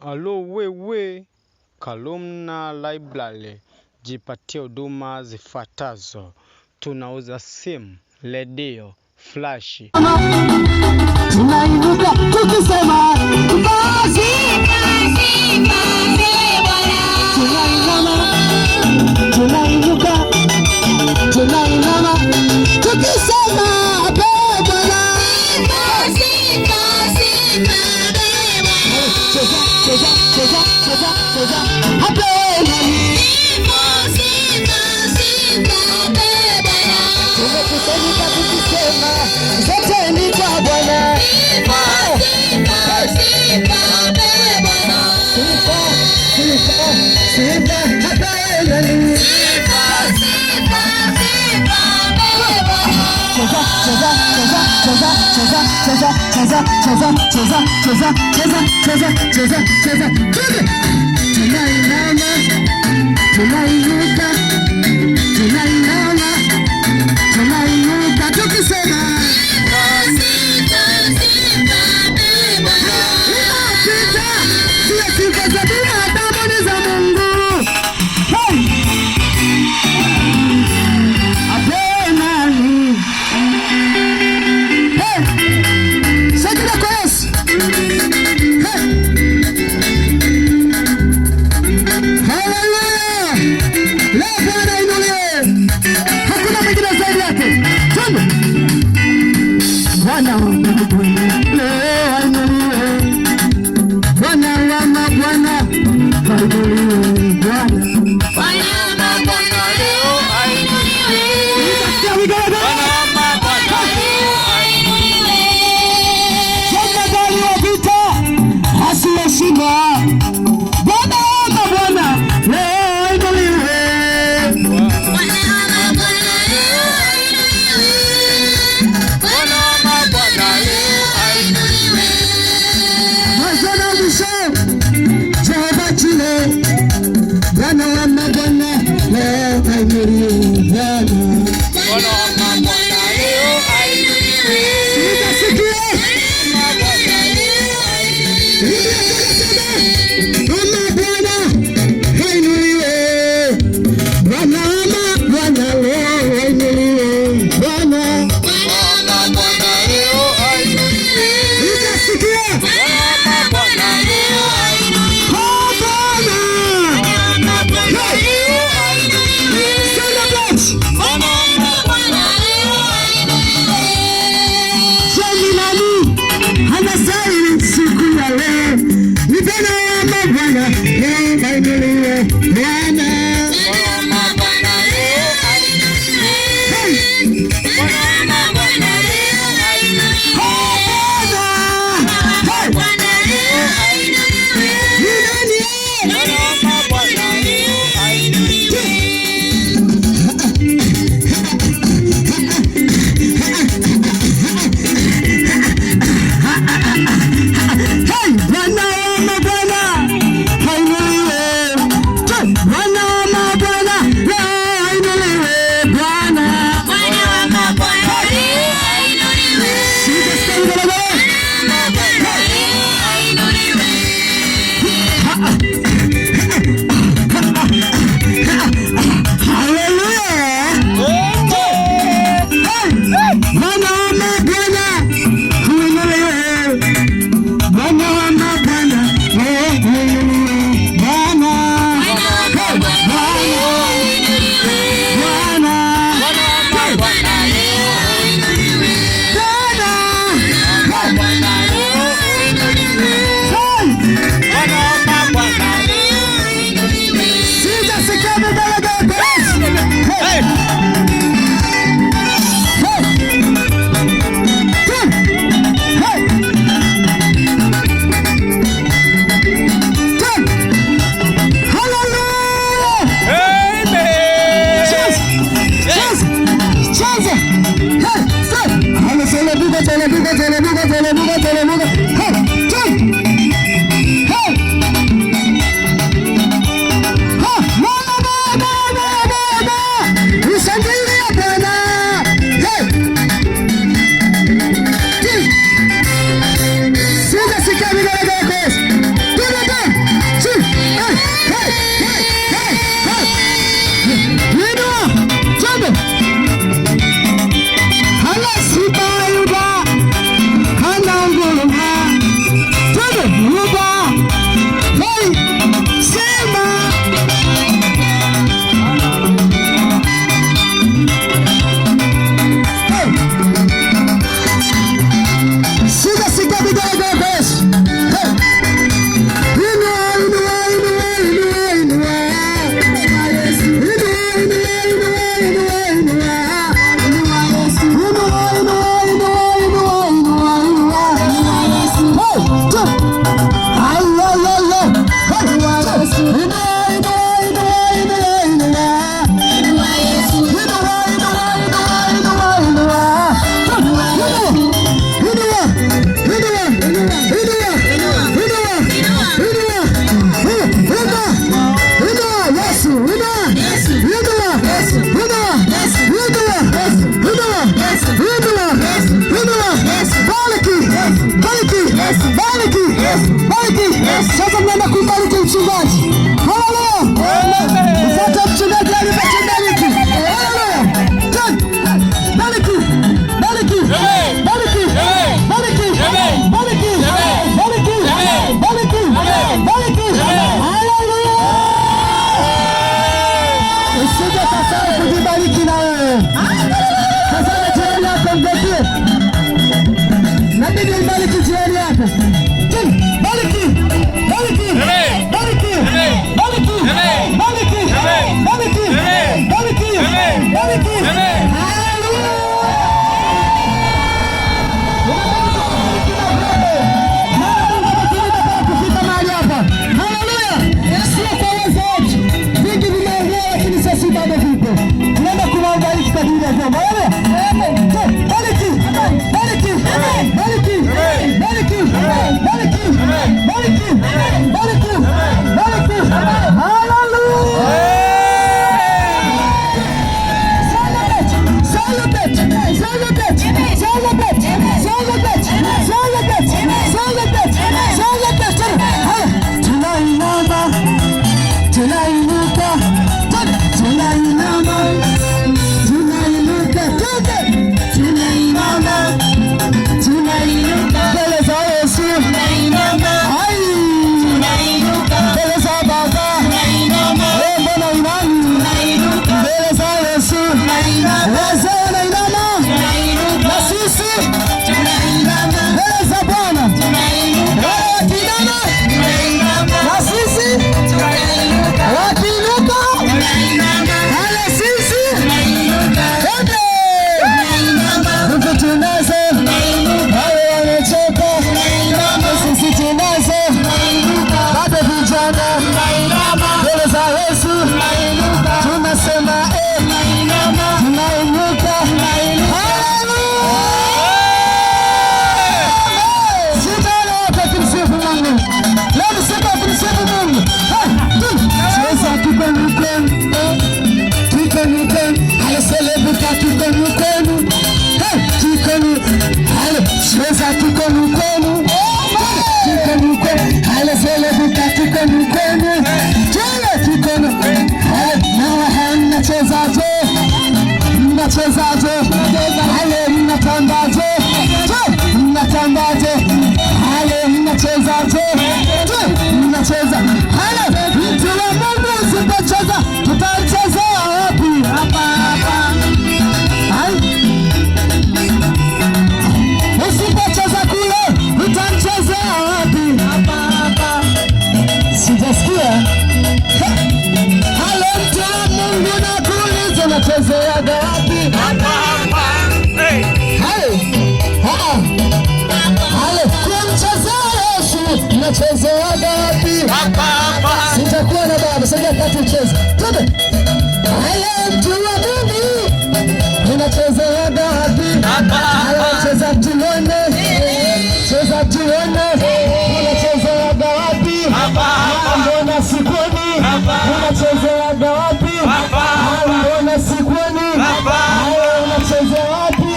Alo wewe, Kalumna Library, jipatie huduma zifuatazo. Tunauza simu, redio, flash. Tunainuka tukisema tunainama, tunainuka, tunainama tukisema Bwana. Cheza, cheza, cheza, cheza, cheza. Hape nani? Tumekusanyika tukisema zote ni kwa Bwana. Sifa, sifa, sifa, hape nani? Cheza, cheza, cheza, cheza, cheza, cheza, cheza, cheza, cheza, cheza, cheza, cheza, cheza, cheza, cheza. Tunainama, tunainuka, tunainama, tunainuka tukisema inapita, sio sifa za binadamu, ni za Mungu. Hey! Ape nani? Hey! Shangilia kwa Yesu. Hey! Haleluya! Leo Bwana inuliwe. Hakuna mwingine zaidi yake. Twende. Bwana wa mabwana leo ainuliwe. Bwana wa mabwana ainuliwe. Bwana. Nitasikia vigelegele. Jemadari wa vita asiyeshindwa. Bwana wa mabwana leo ainuliwe. Mwanzo na mwisho, Jehova Jireh, Bwana wa mabwana leo ainuliwe. Bwana. Sitasikia. Rudia tena, sema. Ama Bwana ainuliwe. Bwana ama Bwana leo ainuliwe. Bwana. Sitasikia. Oh, Bwana. Hey. Celebrate. Je, ni nani anastahili siku ya leo? Ni Bwana wa mabwana, leo ainuliwe. Bwana. Hey. Oh, Bwana. Hey. Ni nani? Hey, Bwana wa mabwana, ainuliwe. Hey, Bwana wa mabwana, leo ainuliwe. Bwana. Sitasikia vigelegele. Haleluya. Hey, Bwana wa mabwana, ainuliwe. Bwana wa mabwana, leo ainuliwe. Bwana. Hey, Bwana. Bwana. Hey, Bwana. Hey. Sitasikia vigelegele. Hey. Hey. Hey. Hey. Hallelujah. Cheza. Cheza. Cheza. Hey, stop. Halo, telebuka, telebuka, telebuka, telebuka, telebuka. Hey, jump. Hey. Ha, Bwana, Bwana, Bwana, Bwana. Ushangilie Bwana. Hey. Sitasikia vigelegele kwa Yesu. Twende tena. Tucheze. Twende. Haya, mtu wa Mungu. Unacheza wapi? Haya, cheza tuone. Cheza tuone. Unacheza wapi? Mbona sikuoni? Unacheza wapi? Mbona sikuoni? Haya, unacheza wapi?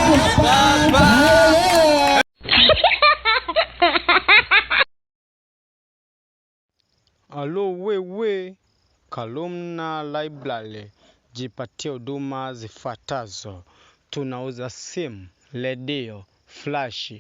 Haya. Alo wewe, Kalumna Library, jipatie huduma zifuatazo: tunauza simu, redio, flashi.